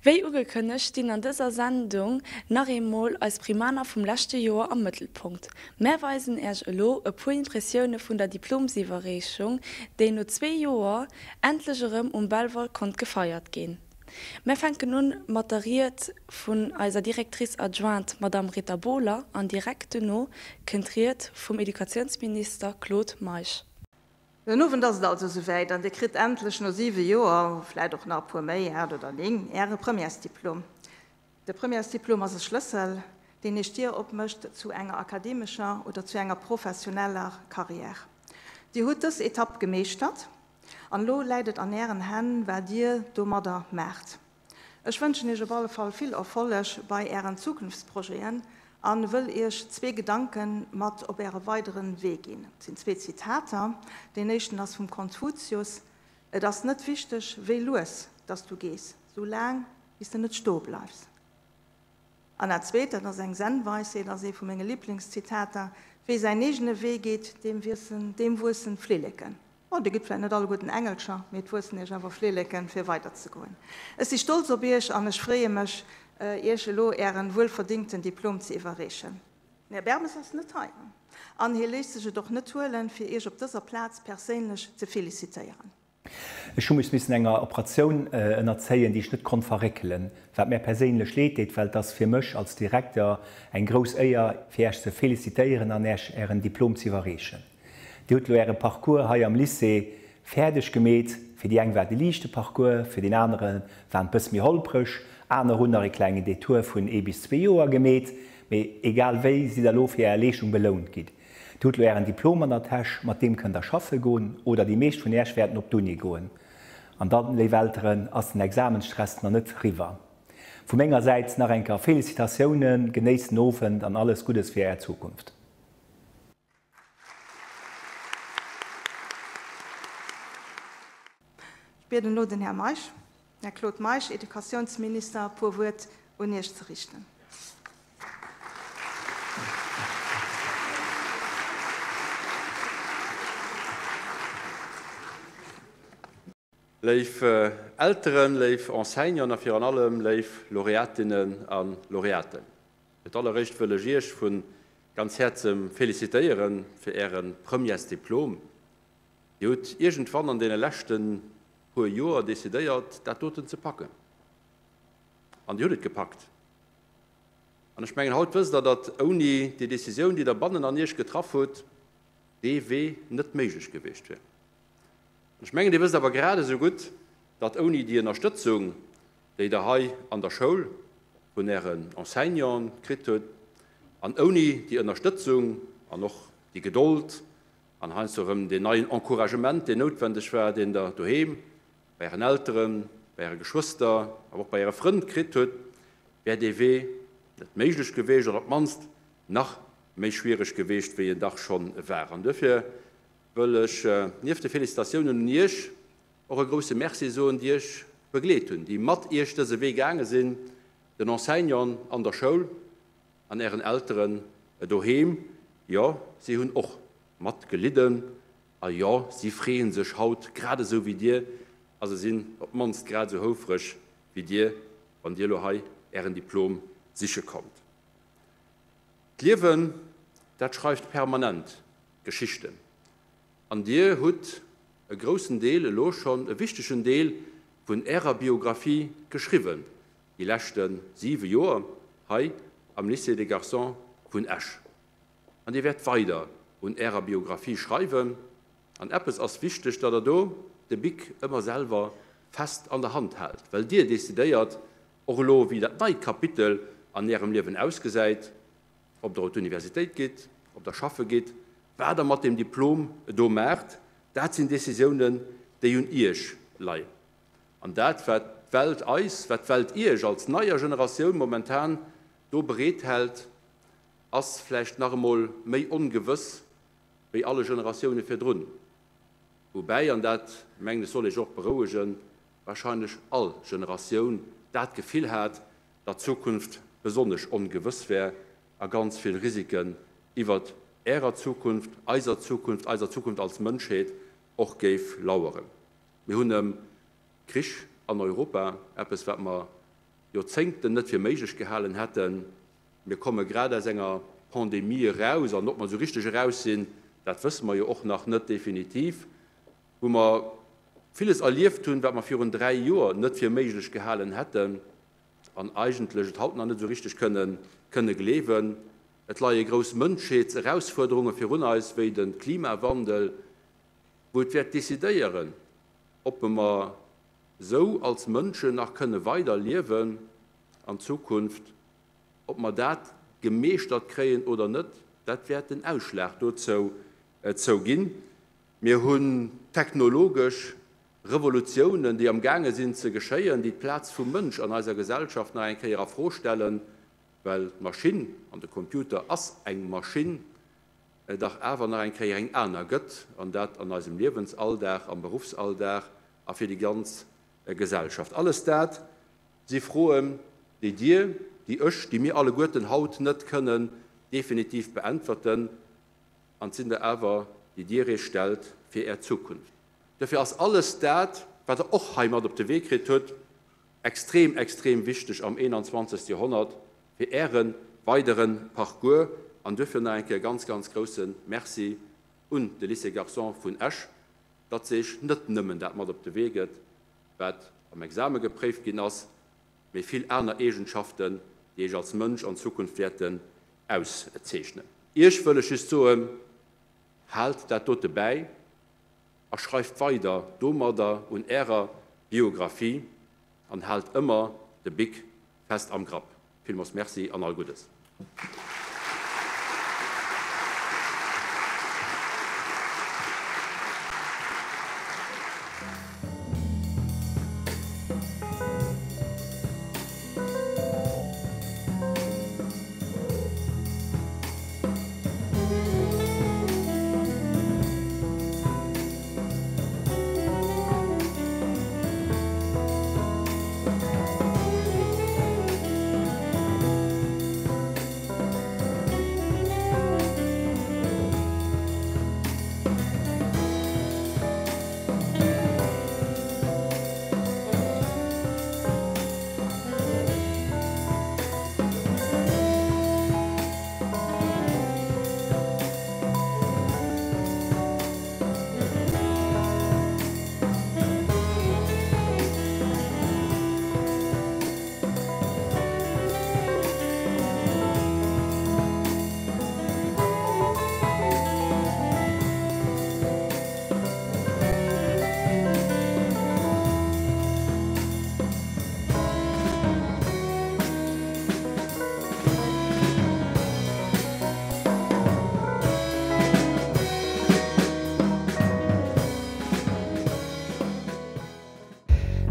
Wéi ugekënnegt stinn an dëser Sendung nach eemol eis Primaner vum leschte Joer am Mëttelpunkt. Mär weisen Äech elo e puer Impressioune vun der Diplomsiwwerreechung, déi no zwee Joer endlech erëm um Belval konnt gefeiert ginn. Mär fänken un mat der Ried vun eiser Directrice adjointe Madamm Rita Bohler an direkt duerno kënnt d'Ried vum Educatiounsminister Claude Meisch. Den Owend ass et also souwäit an Dir kritt endlech no 7 Joer, vläit och nach e puer méi, 8 oder 9, Äre Premièresdiplom. De Premièresdiplom ass e Schlëssel, deen Iech d'Dier opmécht zu enger akademescher oder zu enger professioneller Carrière. Dir hutt dës Etapp gemeeschtert an elo läit et an Ären Hänn, wat Dir domadder maacht. Ech wënschen Iech op alle Fall vill Erfolleg bei Ären Zukunftsprojeten an wëll Iech zwee Gedanken mat op Äre weideren Wee ginn. Et sinn zwee Zitater. Deen éischten ass vum Konfuzius, Et ass net wichteg wéi lues dass du gees, sou laang wéi s de net stoe bleifs. An dat zweet, dat ass eng Zen-Weisheet, ass ee vu menge Liblingszitater, Wee säin eegene Wee geet, deem wiessen, deem wuessen d'Flilleken. Oh, dir gitt vläicht net alleguerten Engelcher, mee et wuessen iech awer Flilleken, fir weiderzegoen. Ech si stolz op iech an ech freeë mech, iech elo ären wuelverdingten Diplom ze iwwerreechen. Den Här Bermes ass net hei an hie léisst sech et och net huelen, fir iech op dëser Plaz perséinlech ze felicitéieren. Ech hu mech missen enger Operatioun ënnerzéien, déi ech net konnt verréckelen, wat mär perséinlech leed deet, well et ass fir mech als Direkter eng grouss Éier, fir Äech ze felicitéieren an Äech Ären Diplom ze iwwerreechen. Dir hutt elo Äre Parcours hei am Lycée fäerdeg gemeet. Fir déi eng war et e liichte Parcours, fir deen anere war en bësse méi holpreg, aner hunn nach e klengen Detour vun ee bis zwee Joer gemeet. Mee egal wéi sidd der elo fir Är Leeschtung belount ginn. Dir hutt elo Ären Diplom an der Täsch, mat deem kënnt der schaffe goen oder déi meescht vun Äech wäerten op d'Uni goen. An dann, léif Elteren, ass den Examensstress nach net riwwer. Vu menger Säit nach eng Kéier Félicitatiounen, genéisst den Owend an alles Guddes fir Är Zukunft. Ech bieden elo den Här Meisch, den Här Claude Meisch, Educatiounsminister, e puer Wuert un Iech ze richten. Léif Elteren, léif Enseignanten a virun allem léif Laureatinnen a Laureaten, fir d'alleréischt wëll ech Iech vu ganz Häerzem felicitéiere fir Äre Premièresdiplom. Dir hutt iergendwann an deene leschte puer Joer decidéiert, dat doten ze packen. An Dir hutt et gepackt. An ech mengen, haut wësst Der, datt ouni déi Decisioun, déi Der bannen an Iech getraff hutt, dee Wee net méiglech gewiescht wier. An ech mengen, Dir wësst awer grad esou gutt, datt ouni déi Ënnerstëtzung, déi Der hei an der Schoul vun Ären Enseignanten kritt hutt, an ouni déi Ënnerstëtzung an och déi Gedold an heiansdo erëm deen neien Encouragement, deen noutwendeg war, deen Der doheem bei Ären Elteren, bei Äre Geschwëster, awer och bei Äre Frënn kritt hutt, wär dee Wee net méiglech geweecht oder op d'mannst nach méi schwiereg geweecht, wéi en dach schonn war. An duerfir wëll ech nieft de Félicitatiounen un Iech och e grousse Merci soen, déi Iech begleet hunn, déi mat Iech dëse Wee gaange sinn, den Enseignanten an der Schoul an Ären Elteren doheem. Jo, si hunn och mat gelidden a jo, si freeë sech haut grad esou wéi Dir a se sinn op d'mannst grad esou houfreg wéi Dir, wann Dir elo hei Ären Diplom siche kommt. D'Liewen, dat schreift permanent Geschichten. An Dir hutt e groussen Deel, elo schonn e wichtegen Deel vun Ärer Biographie geschriwwen, déi leschte siwe Joer hei am Lycée des Garçons vun Esch. An Dir wäert weider un Ärer Biographie schreiwen. An eppes ass wichteg, datt Der do de Bic ëmmer selwer fest an der Hand haalt, well Dir decidéiert och elo, wéi dat neit Kapitel an Ärem Liewen ausgesäit. Ob Der op d'Universitéit gitt, ob Der schaffe gitt, wat Der mat deem Diplom do maacht, dat sinn Décisiounen, déi un Iech leien. An dat, wat d'Welt eis, wat d'Welt Iech als neier Generatioun momentan do bereet hält, ass vläicht nach emol méi ongewëss wéi alle Generatioune virdrun. Woubäi, an dat, mengen ech, soll Iech och berouegen, wahrscheinlech all Generatioun dat Gefill hat, datt d'Zukunft besonnesch ongewëss wär a ganz vill Risiken iwwert Ärer Zukunft, eiser Zukunft, eiser Zukunft als Mënschheet och géif laueren. Mir hunn e Krich an Europa, eppes wat mer. Joerzéngten net fir méiglech gehalen hätten. Mir komme grad aus enger Pandemie eraus, an ob mer esou richteg eraus sinn, dat wësse mer jo och nach net definitiv, wou mer villes erlieft hunn, wat mer virun 3 Joer net fir méiglech gehalen hätten an eigentlech et haut nach net esou richteg kënnen kënne gleewen. Et leie grouss Mënschheetserausfuerderunge virun eis, wéi de Klimawandel, wou et wäert decidéieren, ob mer esou als Mënschen nach kënne weider liewen an Zukunft. Ob mer dat gemeeschtert kréien oder net, dat wäert den Ausschlag dozou ginn. Mir hunn technologesch Revolutiounen, déi am gaange sinn ze geschéien, déi d'Plaz vum Mënsch an eiser Gesellschaft nach eng Kéier a Fro stellen, well d'Maschinn, an de Computer ass eng Maschinn, dach awer nach eng Kéier eng aner gëtt, an dat an eisem Liewensalldag, am Beruffsalldag a fir déi ganz Gesellschaft. Alles dat si Froen, déi Dir, déi ech, déi mir alleguerten haut net kënnen definitiv beäntwerten. An et sinn der awer, déi Dir Iech stellt fir Är Zukunft. Duerfir ass alles dat, wat Der och hei mat op de Wee kritt hutt, extrem, extrem wichteg am 21. Joerhonnert fir Äre weidere Parcours. An duerfir nach eng Kéier ganz, ganz grousse Merci un de Lycée Garçons vun Esch, datt se Iech net nëmmen dat mat op de Wee gëtt, wat am Exame gepréift ginn ass, mee vill aner Eegenschaften, déi Iech als Mënsch an Zukunft wäerten auszeechnen. Iech wëll ech just soen, Haalt dat dote bäi a schreift weider domadder un Ärer Biographie an haalt ëmmer de Bic fest am Grapp. Villmols Merci an all Guddes.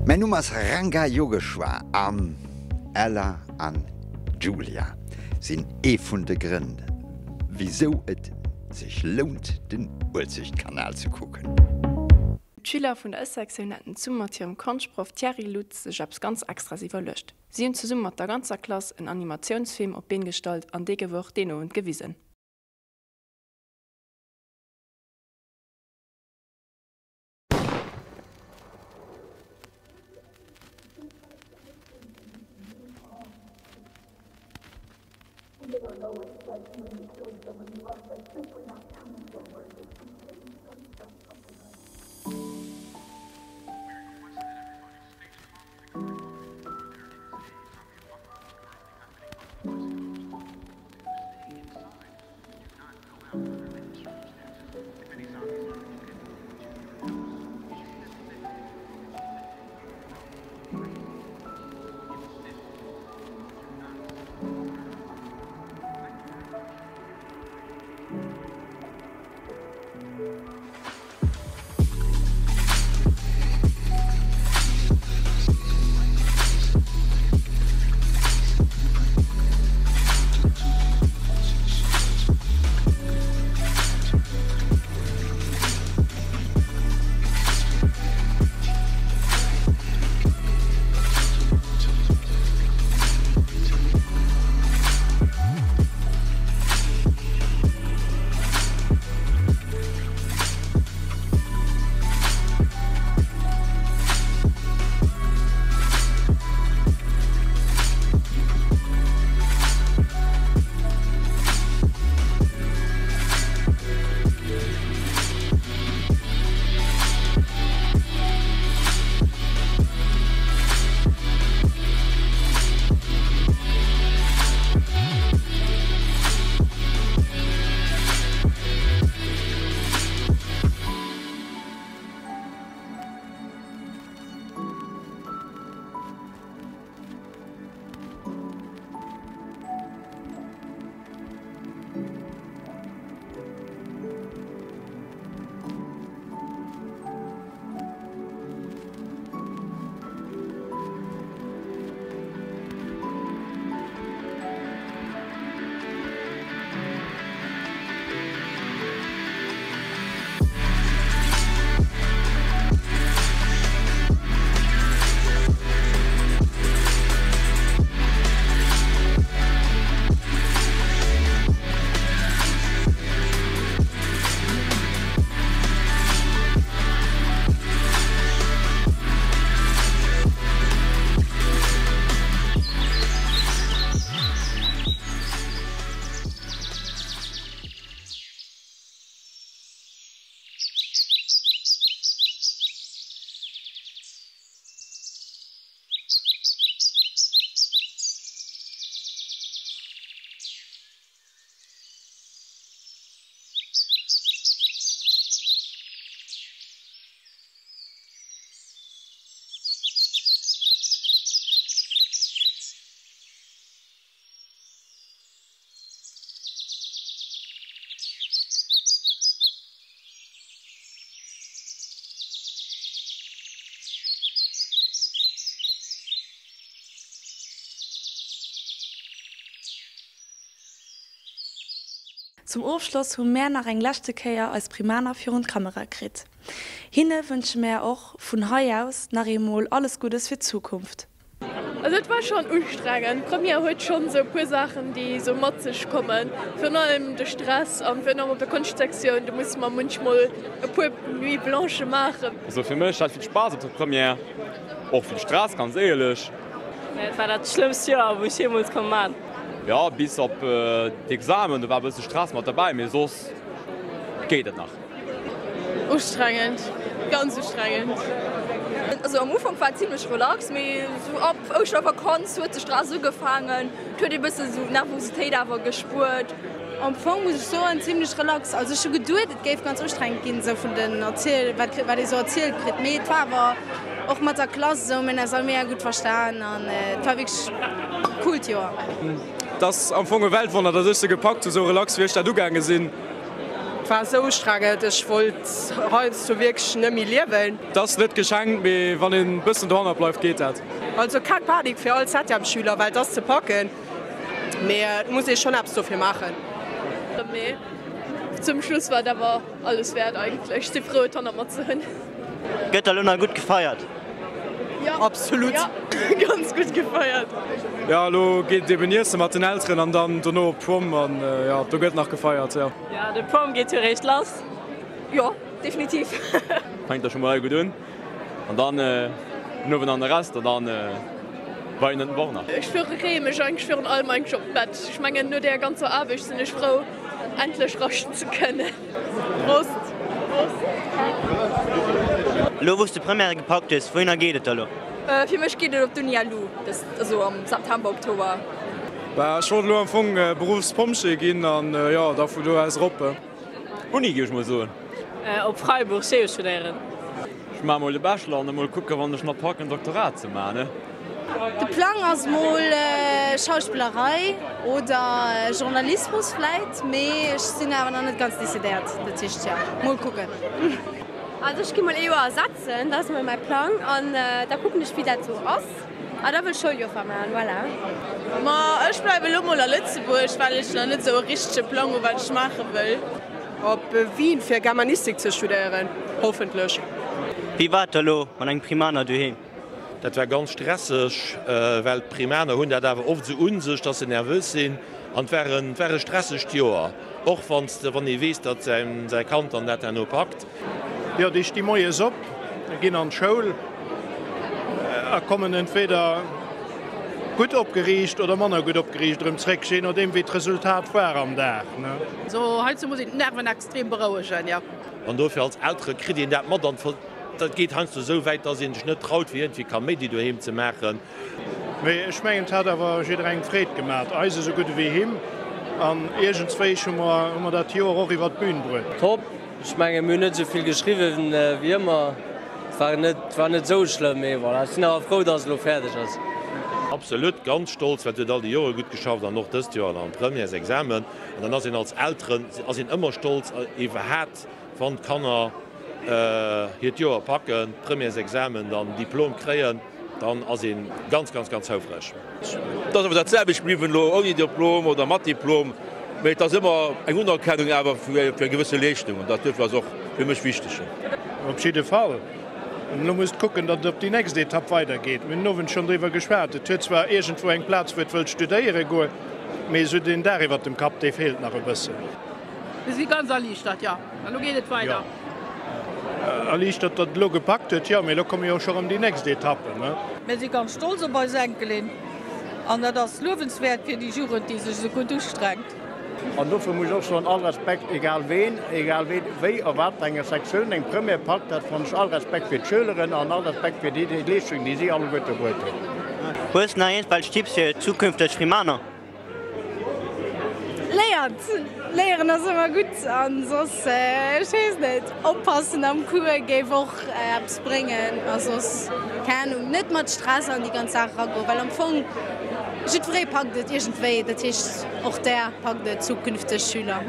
Mäin Numm ass Ranga Yogeshwar an Ella an Julia sinn ee vun de Grënn, wisou et sech lount den Uelzechtkanal ze kucken. D'Schüler vun der Ë-Sektioun haten zesumme mat hirem Konschtproff Thierry Lutz sech eppes ganz Extras iwwerluecht. Si hunn zesumme mat der ganzer Klass en Animatiounsfilm op d'Been gestallt an dee gouf och deen Owend gewisen. Zum Ofschloss hu mär nach eng leschte Kéier eis Primaner virun d'Kamera kritt. Hinne wënsche mär och vun hei aus nach eemol alles Guddes fir d'Zukunft. Also et war schonn ustrengend. D'Première huet schonn sou e puer Saachen déi sou mat sech kommen, virun allem de Stress an virun allem op der Konschtsektioun, do musse mer munchmol e puer Nuits blanches maachen. Also fir mech hat vill Spaass op der Première, och vill Stress, ganz éierlech. Et war dat schlëmmst Joer wou ech jeemools konnt man. Jo, bis op d'Examen, do war e bësse Stress mat derbäi, mee soss geet et nach. Ustrengend, ganz ustrengend. Also am Ufank war et zimlech relax, mee sou ab Ouschtervakanz huet de Stress ugefaangen. Et huet ee bësse sou Nervositéit awer gespuert. Am Fong muss ech soen zimlech relax. Also ech hu geduet et géif ganz ustrengend ginn, sou vun den Erziel wat wat ee sou erzielt kritt, mee et war awer och mat der Klass esou, mir hunn eis all mega gutt verstan an et war wierklech e coolt Joer. Et ass am Fong e Weltwonner, datt ech se gepackt hu sou relax wéi ech dat ugaange sinn. Et war esou ustrengend, ech wollt heiansdo wierklech net méi liewen. Et ass net geschenkt, mee wann een bëssen dohannert bleift, geet dat. Also keng Panik fir all Septièmesschüler, well et ass ze packen, mee et muss ee schonn eppes dofir maachen. Mee zum Schluss war et awer alles wäert eigentlech. Ech si frou et hannert mer ze hunn. Gëtt da lo nach gutt gefeiert? Jo, absolut. Jo, ganz gutt gefeiert. Jo, elo geet et eben iesse mat den Elteren an dann dono op d'Prom an jo, do gëtt nach gefeiert, jo. Jo, de Prom geet jo réischt lass. Jo, definitiv. Fänkt da scho mol gutt un an dann den Owend an de Rest an dann weinen den Woch nach. Ech freeë mech eigentlech virun allem eigentlech op d'Bett. Ech mengen no där ganzer Aarbecht sinn ech frou endlech raschten ze kënnen. Prost! Elo wou s de Première gepackt hues, wouhinner geet et da lo? Fir mech geet et op d'Uni LU, also am September, Oktober. Bah, ech wollt elo am Fong Beruffspompjee ginn an jo, da vu do aus erop. Uni, géif ech mol soen. Op Freiburg Geo studéieren. Ech maache mol de Bachelor an da mol kucken, wann ech nach packen, Doktorat ze maachen. De Plang ass mol Schauspillerei oder Journalismus vläit, mee ech sinn awer nach net ganz decidéiert, dat heescht jo, mol kucken. Also ech gi mol ee Joer ersetzen, dat ass mol mäi Plang an da kucken ech wéi dat sou ass a da wëll ech Schouljoffer maachen, voilà. Ma ech bleiwe lo mol a Lëtzebuerg, well ech nach net sou e richtege Plang hu wat ech maache wëll. Op Wien fir Germanistik ze studéieren, hoffentlech. Wéi war et da lo mat engem Primaner doheem? Dat war ganz stresseg, well d'Primaner hunn dat awer oft esou un sech, dass se nervös sinn. An et war en, et war e stressegt Joer, och wann s de, wann ee weess, datt säin, säi Kand dann dat herno packt. Jo, déi sti moies op, ginn an d'Schoul a kommen entweder gutt opgeriicht oder manner gutt opgeriicht erëm zréck, jee nodeem wéi d'Resultat war am Dag. Also heizou muss een d'Nerven extrem berouegen, jo. An dofir als Eltere kritt een dat mat an dat geet heiansdo esou wäit, dass ee sech net traut fir iergendwéi Kaméidi doheem ze maachen. Mee ech mengen, et hat awer jidderengem Freed gemat, eis esou gutt ewéi him. An iergendswéi hu mer, hu mer dat Joer och iwwer d'Bün bruet. Top! Ech mengen, mir hunn net esou vill geschriwwen wéi ëmmer. Et war net, war net esou schlëmm, mee voilà, ech sinn awer frou, dass et elo fäerdeg ass. Absolut, ganz stolz, well et huet all déi Jore gutt geschafft an och dëst Joer am Premièresexamen. An dann ass een als Elteren ass een ëmmer stolz iwwerhat, wann d'Kanner hiert Joer packen, d'Premièresexamen, dann Diplom kréien, dann ass ee ganz, ganz, ganz houfreg. Et ass awer dat selwecht bliwwen, elo ouni Diplom oder mat Diplom, mee et ass ëmmer eng Unerkennung awer fir eng gewësse Leeschtung an dat duerfir ass och fir mech wichteg. Op jidde Fall. An elo muss et kucken, datt et op déi nächst Etapp weidergeet. Mir hunn den Owend schonn driwwer geschwat. Et huet zwar iergendwou eng Plaz, wou et wëllt studéiere goen, mee esou deen Daach iwwert dem Kapp, dee feelt nach e bëssen. Mir si ganz erliichtert, jo. An elo geet et weider. Erliichtert, datt et elo gepackt huet, jo, mee elo komme jo och scho rëm déi nächst Etappen. Mir si ganz stolz op eis Enkelin an dat ass luewenswäert fir déi Jugend, déi sech esou gutt ustrengt. An dofir muss ech och soen, all Respekt, egal ween, egal ween, wéi a wat fir enger Sektioun eng Première packt, dat fannen ech all Respekt fir d'Schüleren an all Respekt fir déi Leeschtung, déi si alleguerte bruet hunn. Hues nach iergendwelch Tipps fir zukünfteg Primaner? Léiert! Léieren ass ëmmer gutt an soss, ech weess net, oppassen am Cours géif och eppes bréngen a soss, keng Ahnung, net mat Stress an déi ganz Saach eragoen, well am Fong jiddweree packt et iergendwéi, dat heescht och där packt et, zukünfteg Schüler.